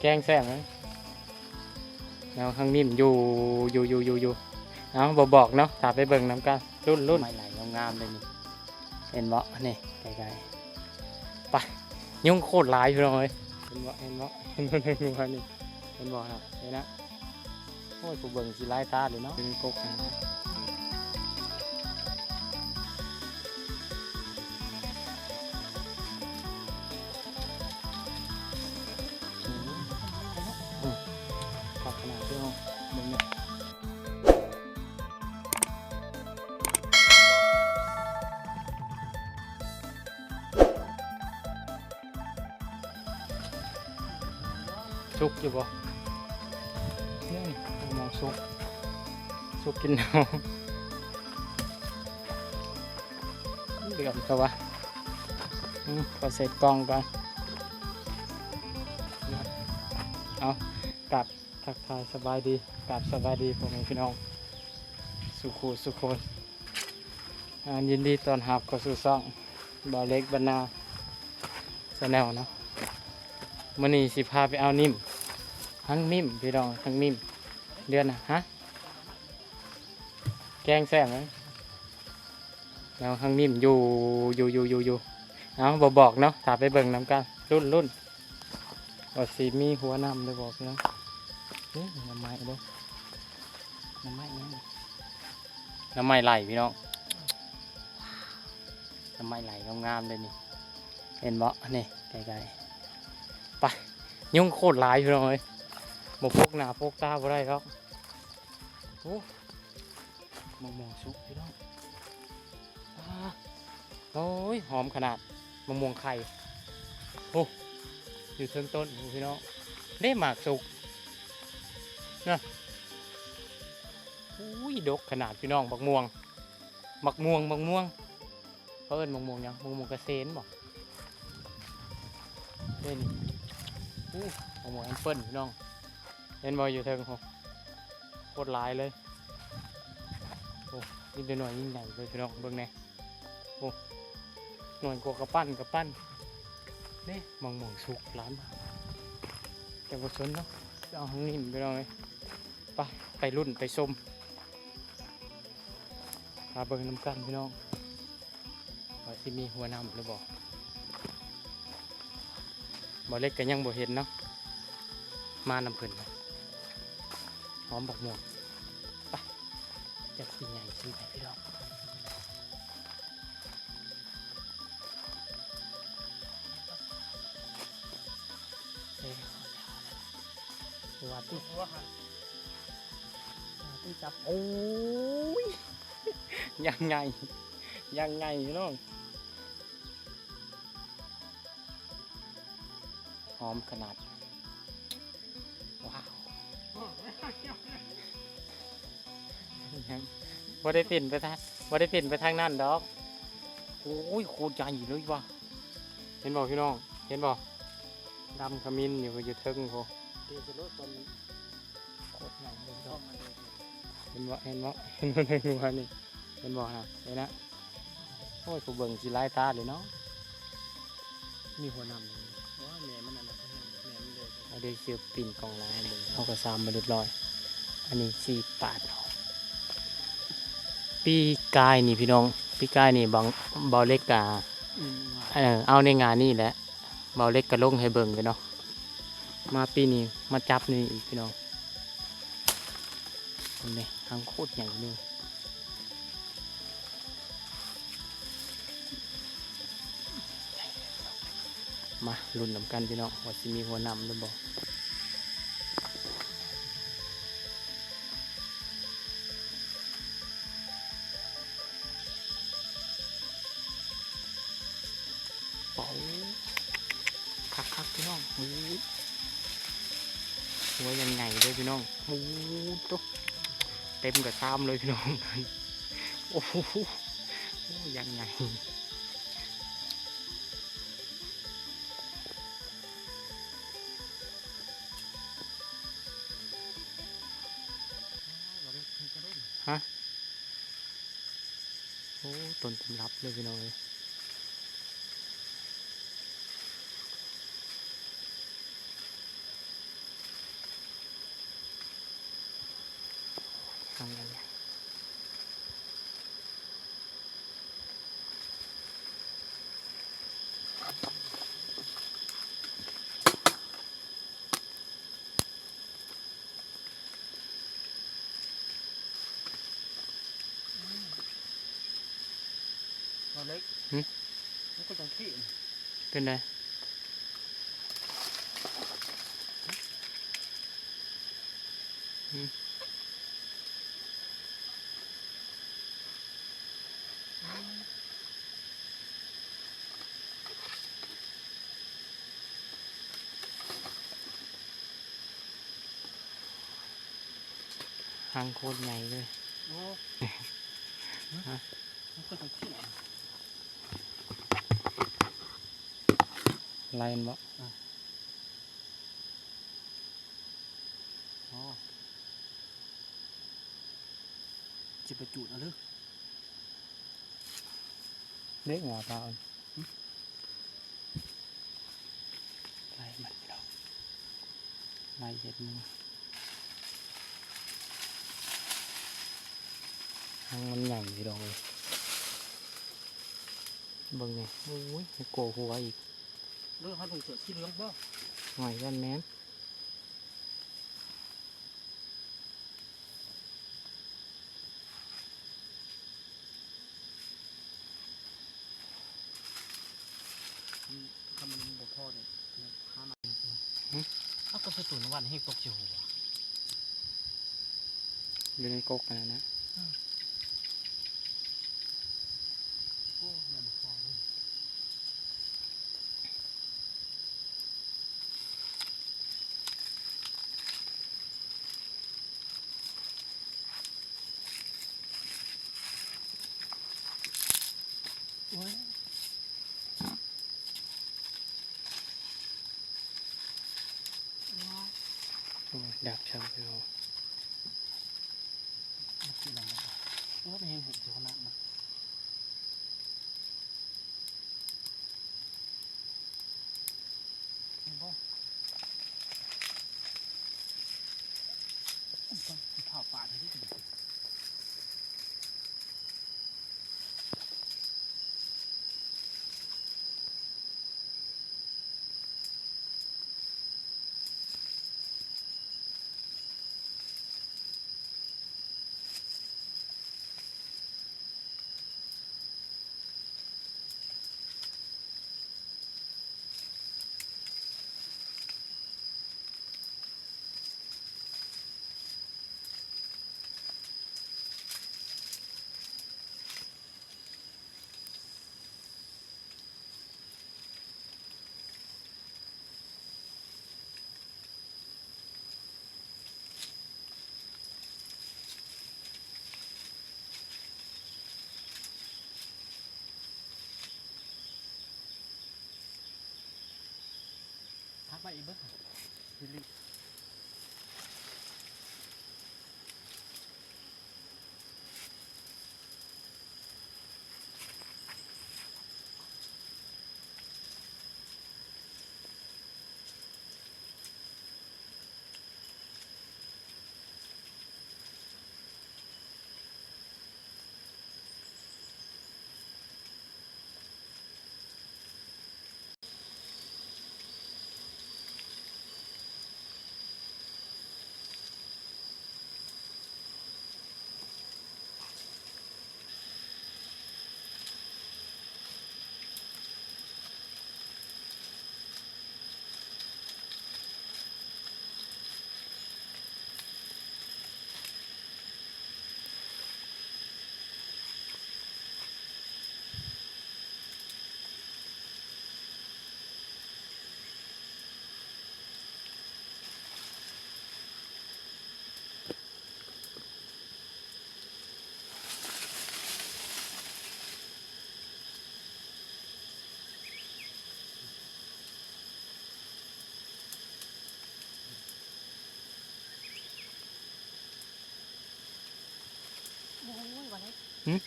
ແກງແຊບເນາະ. ເອົາ ຮັງມິມຢູ່ ຢູ່ ຢູ່ ຢູ່ ຢູ່ ເອົາ ບໍ່ບອກເນາະ ຖ້າໄປເບິ່ງນຳກັນ ລຸ້ນ ລຸ້ນ ໄມ້ໄຫຼງາມໆເລີຍນີ້ ເຫັນບໍ່ນີ້ ໃກ້ໆ ໄປ ຍຸງໂຄດຫຼາຍພີ່ນ້ອງເອີຍ ເຫັນບໍ່ ເຫັນບໍ່ ເຫັນບໍ່ ເຫັນບໍ່ ເຫັນບໍ່ນະ ເຫັນນະ. ໂອ້ຍ ຜູ້ເບິ່ງຊິຫຼາຍຕາເລີຍເນາະ ກົກຫັ້ນ ອືມ ຄັກຂະໜາດເດີເນາະ ເບິ່ງແດ່. ສຸກຢູ່ບໍ່? ນີ້ ໝ່ອງສຸກ ສຸກກິນເອົາ ເດືອມກະວ່າ ອືມ ຂໍໃສ່ກ່ອງກ່ອນ ເອົາ ກາບ ທັກທາຍສະບາຍດີ ກາບສະບາຍດີພໍ່ແມ່ພີ່ນ້ອງສູ່ຄູ່ສູ່ຄົນ ອ່າ ຍິນດີຕ້ອນຮັບເຂົ້າສູ່ຊ່ອງບ່າວເລັກບັນນາແຊນແນວເນາະ. ມື້ນີ້ຊິພາໄປເອົານິມ ຮັງມິມພີ່ນ້ອງ ຮັງມິມ ເດືອນນະ ຮະ ແກງແຊບເນາະ. ເອົາ ຮັງມິມຢູ່ ຢູ່ ຢູ່ ຢູ່ ຢູ່ ເອົາ ບໍ່ບອກເນາະ ຖ້າໄປເບິ່ງນຳກັນ ລຸ້ນ ລຸ້ນ ວ່າຊິມີຫົວນຳຫຼືບໍ່ພີ່ນ້ອງ. ນີ້ໜໍ່ໄມ້ເດີ ໜໍ່ໄມ້ຫຍັງ ໜໍ່ໄມ້ໄຫຼພີ່ນ້ອງ ໜໍ່ໄມ້ໄຫຼງາມໆເລີຍນີ້ ເຫັນບໍ່ນີ້ ໃກ້ໆ ໄປ ຍຸງໂຄດຫຼາຍພີ່ນ້ອງເອີຍ ບໍ່ປົກໜ້າປົກຕາບໍ່ໄດ້ດອກ. ໂອ້ ມະມ່ວງສຸກພີ່ນ້ອງ ອ້າ ໂອ້ຍ ຫອມຂະໜາດ ມະມ່ວງໄຂ່ ໂອ້ ຢູ່ເທິງຕົ້ນພີ່ນ້ອງ ເດ້ໝາກສຸກນະ. ໂອ້ຍ ດົກຂະໜາດພີ່ນ້ອງ ບັກມ່ວງ ບັກມ່ວງ ບັກມ່ວງ ເຂົາເອີ້ນໝາກມ່ວງຫຍັງ? ໝາກມ່ວງກະເສນບໍ? ເດ້ນີ້ ໂອ້ ໝາກມ່ວງແອັບເປິ້ນພີ່ນ້ອງ ເຫັນບໍ່ ຢູ່ເທິງພຸ້ນ ໂຄດຫຼາຍເລີຍ. ໂອ້ ມີແຕ່ໜ່ວຍໃຫຍ່ໆເລີຍພີ່ນ້ອງ ເບິ່ງແດ່ ໂອ້ ໜ່ວຍກວ່າກະປັ້ນ ກະປັ້ນ ເດ້ ໝາກມ່ວງສຸກຫຼາຍມາກ ແຕ່ບໍ່ສົນເນາະ ເອົາທາງນີ້ພີ່ນ້ອງເອີຍ. ໄປ ໄປລຸ້ນໄປຊົມ ມາເບິ່ງນຳກັນພີ່ນ້ອງ ວ່າຊິມີຫົວນຳຫຼືບໍ່? ບ່າວເລັກກະຍັງບໍ່ເຫັນເນາະ ມານຳເພິ່ນ ຫອມບັກມ່ວງ ໄປ ຈັກຊິໃຫຍ່ສ່ຳໃດພີ່ນ້ອງ. ເອີ ວ່າຕິ ວ່າຕິຈັບ ໂອ້ຍ ຢ່າງໃຫຍ່ ຢ່າງໃຫຍ່ພີ່ນ້ອງ ຫອມຂະໜາດ. ວ້າວ ຍັງບໍ່ໄດ້ປິ່ນໄປທາງ ບໍ່ໄດ້ປິ່ນໄປທາງນັ້ນດອກ. ໂອ້ຍ ໂຄດໃຫຍ່ເລີຍວ່າ ເຫັນບໍ່ພີ່ນ້ອງ ເຫັນບໍ່? ດຳຂະມິນຢູ່ ຢູ່ເທິງພຸ້ນ ໂຄດໃຫຍ່ເລີຍພີ່ນ້ອງ. ເຫັນບໍ່ ເຫັນບໍ່ ເຫັນບໍ່ ເຫັນບໍ່ນະ ເຫັນນະ. ໂອ້ຍ ຜູ້ເບິ່ງຊິຫຼາຍຕາເລີຍເນາະ ມີຫົວນຳ. ໂອ້ຍ ແມ່ມັນອັນນັ້ນ ແມ່ມັນເລີຍ ເອົາເດີ ຊິປິ່ນກ້ອງຫຼາຍໃຫ້ເບິ່ງ ເຮົາກະຊາມມາຮຽບຮ້ອຍ. ອັນນີ້ສີປາດເນາະ ປີກາຍນີ້ພີ່ນ້ອງ ປີກາຍນີ້ ບ່າວ ບ່າວເລັກກະ ອືມ ເອີ ເອົາໃນງານນີ້ແຫຼະ ບ່າວເລັກກະລົງໃຫ້ເບິ່ງຢູ່ເນາະ. ມາປີນີ້ມາຈັບນີ້ອີກພີ່ນ້ອງ ເບິ່ງເດ້ ຮັງໂຄດໃຫຍ່ເລີຍ. ມາລຸ້ນນຳກັນພີ່ນ້ອງ ວ່າຊິມີຫົວນຳຫຼືບໍ່. ເປົາ ຄັກໆ ພີ່ນ້ອງ ໂອ້ຍ ຫົວຢ່າງໃຫຍ່ເລີຍພີ່ນ້ອງ. ໂອ້ໂຕ ເຕັມກະຊາມເລີຍພີ່ນ້ອງ. ໂອ້ໂຫ ໂອ້ ຢ່າງໃຫຍ່. ຮະ ໂອ້ ຕົ້ນຕຳລັບເລີຍພີ່ນ້ອງເອີຍ. บ่ເລັກ ຫຶ ມັນກໍຈັ່ງຂີ້ ເປັນໃດ? ຫຶ ຮັງໂຄດໃຫຍ່ເລີຍ. ໂອ້ ຮະ ມັນກໍຕ້ອງເຂຍ ໄລ່ມັນບໍ່? ອາ ອໍ ຊິໄປຈູດເອົາເດີ ເດ້ ງາປາ ຫຶ ໄລ່ມັນ ພີ່ນ້ອງ ໄລ່ເຮັດມື ຮັງມັນໃຫຍ່ ພີ່ນ້ອງເອີຍ ເບິ່ງນີ້ ໂອ້ຍ ໂກຫົວອີກ ເອີ ເຮົານຸ່ງເສື້ອສີເຫຼືອງບໍ່? ຫວຍ ຢ້ານແມ່ນ. ຄັນມັນບໍ່ພໍນີ້ ຫາມາ ຫຶ ເອົາ ກໍສະຕູນວັນແຮງຕົກຊິຫົວ ຢູ່ໃນກົກຫັ້ນນະ ເອີ ໂອ້ ຍັງບໍ່ພໍເລີຍ. ໂອ້ຍ ໂອ້ຍ ດັບຊ້ຳ ໂອ້ ມັນຊິນຳ ໂອ້ ມັນແຮງຫຸບຢູ່ຂະໜາດນັ້ນ. ເຫັນບໍ່? ເອົາປາດໃຫ້ດີ. ພັກໄວ້ອີກເບິ່ງ ໂອ້ຍ ວ່າແລ້ວ ຫຶ? ໂ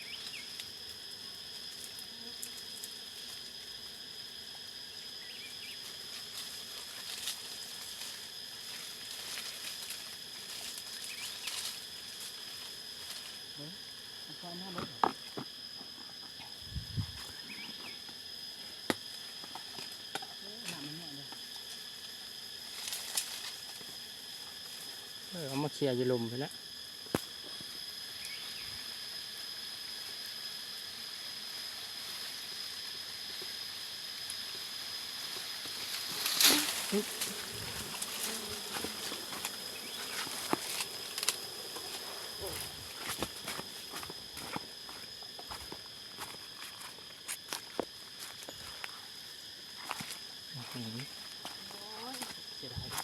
ເອີ ເອົາມາເຄ່ຍຢູ່ລຸ່ມພຸ້ນແຫຼະ. ອື ເສຍດາຍເດ້.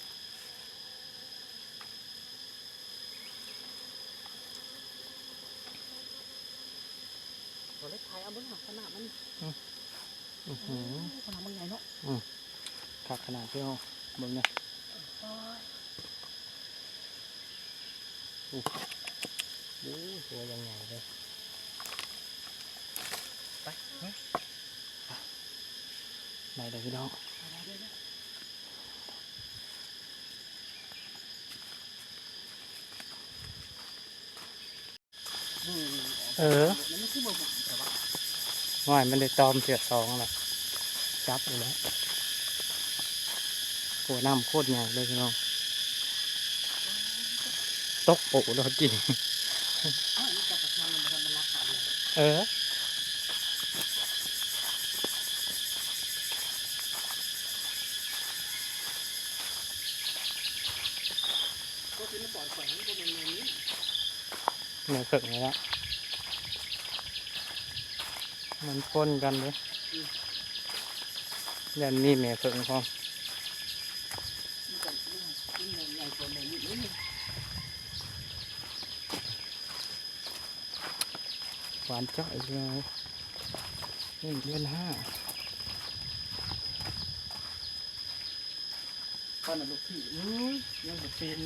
ບໍ່ໄດ້ຖ່າຍເອົາເບິ່ງຫາຂະໜາດມັນ. ອື ອື ຂະໜາດມັນໃຫຍ່ເນາະ. ອື ຄັກຂະໜາດ ພີ່ນ້ອງ ເບິ່ງແດ່. ໂອ້ຍ ໂອ້ຍ ໂອ້ຍ ຕົວຢ່າງໃຫຍ່ເລີຍ. ໄປ ໄປ ໄດ້ແລ້ວພີ່ນ້ອງ. ເອີ ຫ້ວຍ ມັນໄດ້ຕອມເທື່ອສອງລະ ຈັບຢູ່ແລ້ວ. ໂອ້ ນ້ຳໂຄດໃຫຍ່ເລີຍພີ່ນ້ອງ ຕົກໂປະໂລດກີ້. ເອີ ແມ່ເຜິ້ງນີ້ລະ ມັນປົນກັນເດ້. ອື ຢ້ານມີແມ່ເຜິ້ງພ້ອມ. ມັນກໍ ມັນໃຫຍ່ກວ່າແມ່ນີ້. ຫວານຈ້ອຍເລີຍ. ນີ້ເດືອນຫ້າ. ປານນັ້ນລູກພີ່ ອື ຍັງບໍ່ເປັນ.